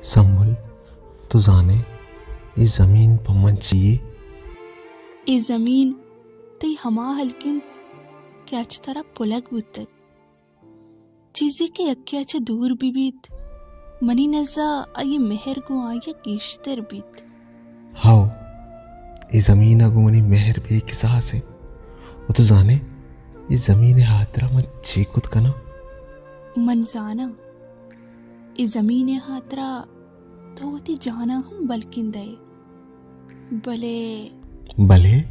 سمبل، تو زانئے اے زمین پہ من چی یے؟ اے زمین تئی ہما ہلک انت کہ اچ ترا پلگ بوتگ۔ چیزے کہ یکے ءَ چہ دور بہ بیت، منی نزا آئی ءِ مہر گوں آئی ءَ گیشتر بیت۔ ہئو، اے زمین ءَ گوں منی مہر بے کساس انت۔ و تو زانئے، اے زمین ءِ ہاترا من چے کت کناں؟ من زاناں، اے زمین ءِ ہاترا تو وتی جان ءَ ہم بلکن دئے۔ بلے بلے؟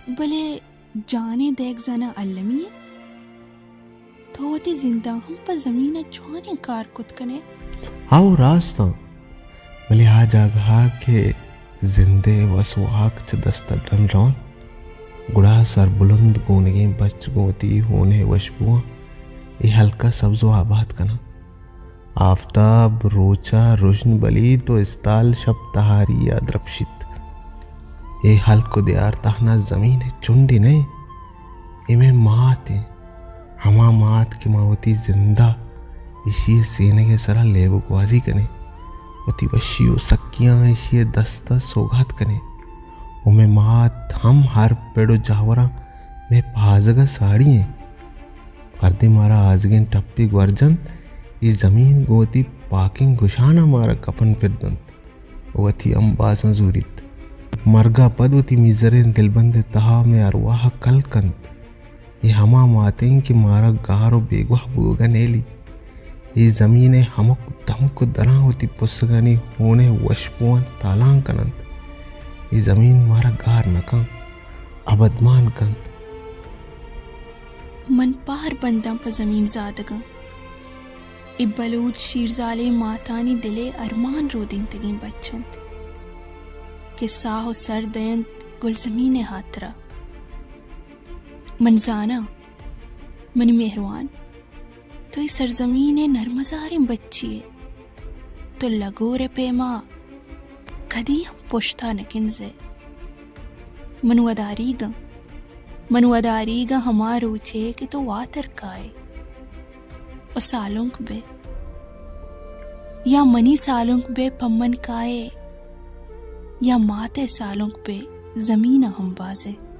بلے جان ءِ دئیگ زاناں المی انت؟ تو وتی زند ءَ ہم پہ زمین ءَ جوانیں کار کت کنئے۔ ہئو، راست انت، بلے آ جاگہ ءَ کہ زند ءِ وس واہگ چہ دست ءَ ڈن رونت، گڑا سربلند گونگیں بچ گوں وتی ہون ءِ وشبواں اے ہلک ءَ سبز و آباد کناں۔ آفتاب روچ ءَ رژن بلیت و استال شپ تہاری ءَ درپشیت۔ اے ہلک و دیار تہنا زمین ءِ چنڈے نہ انت، اے مئے مات انت۔ ہما مات کہ ما وتی زند ءَ ایشی ءِ سینگ ءِ سرا لیب و گوازی کنیں، وتی وشی و سکیاں ایشی ءِ دست ءَ سوگات کنیں۔ و مئے مات ہم ہر پڑ و جاوراں مئے پہازگ ءَ ساڑی انت۔ ہردیں مارا آزگیں ٹپے گور جنت، اے زمین گوں وتی پاکیں گشاناں مارا کپن پر دنت و وتی امبازاں زوریت۔ مرگ ءَ پد وتی میزریں دلبند ءِ تہا مئے ارواہ ءَ کل کنت۔ اے ہما مات انت کہ مارا گار و بیگواہ بوگ ءَ نیلیت۔ اے زمین ءِ ہمک دمک و دراں وتی پسگانی ہون ءِ وشبواں تالان کننت۔ اے زمین مارا گار نہ کنت، ابدمان کنت۔ من پہر بنداں پہ زمین زادگاں۔ اے بلوچ شیرزالیں ماتانی دل ءِ ارمان رودینتگیں بچ انت کہ ساہ و سر دئینت گلزمین ءِ ہاترا۔ من زاناں، منی مہروان، تو اے سرزمین ءِ نرمزاریں بچے ئے۔ تو لگور ءِ پیما کدی ہم پشتا نہ کنزئے۔ من وداریگاں، من وداریگاں ہما روچے کہ تو واتر کائے و سالونک بئے، یا منی سالونک بئے پہ من کائے، یا مات ءِ سالونک بئے زمین ءَ ہمبازئے۔